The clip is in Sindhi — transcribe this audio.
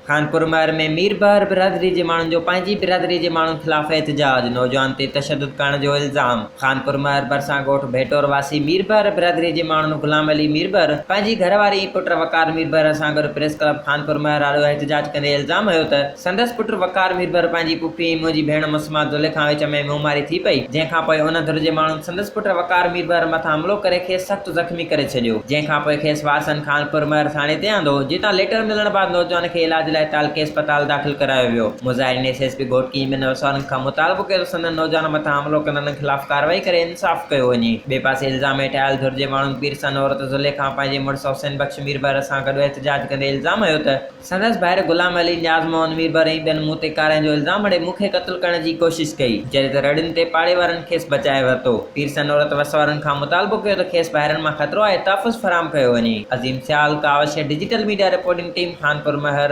خانپور مهر ۾ ميربحر برادري جي ماڻهن جو پنهنجي برادري جي ماڻهن خلاف احتجاج، نوجوان تي تشدد ڪرڻ جو الزام، خانپور مهر ڀرسان ڳوٺ ڀيٽور واسي ميربحر برادري جي ماڻهن غلام علي ميربحر پنهنجي گهر واري ۽ پٽ وقار ميربحر سان گڏ پريس ڪلب خانپور مهر آڏو احتجاج ڪندي الزام هنيو ته سندس پٽ وقار ميربحر پنهنجي پڦي ۽ منهنجي ڀيڻ مسمات زليخا وچ ۾ منهن ماري ٿي پئي جنهن کانپوء ان ڌر جي ماڻهن سندس پٽ وقار ميربحر مٿان حملو ڪري کيس سخت زخمي ڪري ڇڏيو، جنهن کانپوء کيس وارثن خانپور مهر ٿاڻي تي آندو، جتان ليٽر ملڻ بعد نوجوان کي علاج لاء تعلقي اسپتال داخل ڪرايو ويو. مظاهرين ايس ايس پي گهوٽڪي ۽ ٻين وسوارن کان مطالبو ڪيو ته سندن نوجوان مٿان حملو ڪندڙن خلاف ڪارروائي ڪري انصاف ڪيو وڃي. ٻئي پاسي الزام هيٺ آيل ڌر جي ماڻهن پيرسن عورت زليخا پنهنجي مڙس حسين بخش ميربحر سان گڏ احتجاج ڪندي الزام هنيو ته، سندس ڀائر غلام علي، نياز محمد ميربحر ۽ ٻين مون تي ڪارنهن جو الزام هڻي مون کي قتل ڪرڻ جي ڪوشش ڪئي، جڏهن ته رڙين تي پاڙي وارن کيس بچائي ورتو. پيرسن عورت وس وارن کان مطالبو ڪيو ته کيس ڀائرن مان خطرو آهي، تحفظ فراهم ڪيو وڃي. Azeem Sial, Kawish, digital media reporting team, Khanpur Mahar.